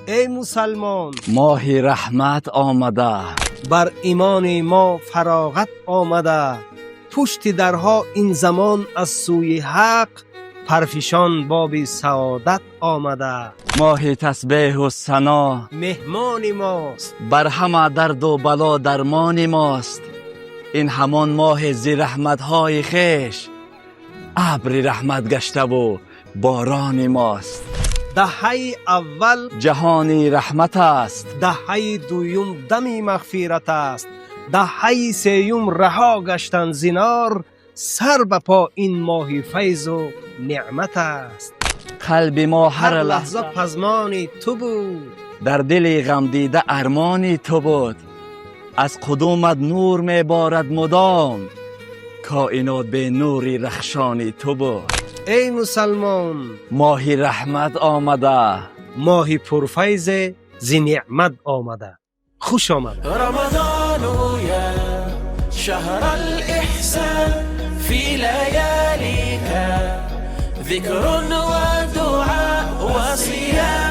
Эй мусалмон, Моҳи раҳмат омада. Бар имони мо фароғат омада. Пушти дарҳо ин замон аз сӯи ҳақ парфишон боби саодат омада. Моҳи тасбеҳу сано меҳмони мост. Бар ҳама дарду бало дармони мост. Ин ҳамон моҳи зи раҳматҳои хеш абри раҳмат гаштаву борони мост. Даҳаи аввал ҷаҳони раҳмат аст. Даҳаи дуюм дами мағфират аст. Даҳаи сеюм раҳо гаштан зи нор. Сар ба по ин моҳи файзу неъмат аст. Қалби мо ҳар ҳар лаҳза лаҳза пазмони ту буд. Дар дили ғамдида армони ту буд. Аз қудумат нур меборад мудом, коинот бе нури рахшони ту буд. Эй мусалмон, Моҳи раҳмат омада. Моҳи пурфайзе зи неъмат омада. Хуш омада. رمضان يا شهر الإحسان، في لياليك ذكر ودعاء وصيام.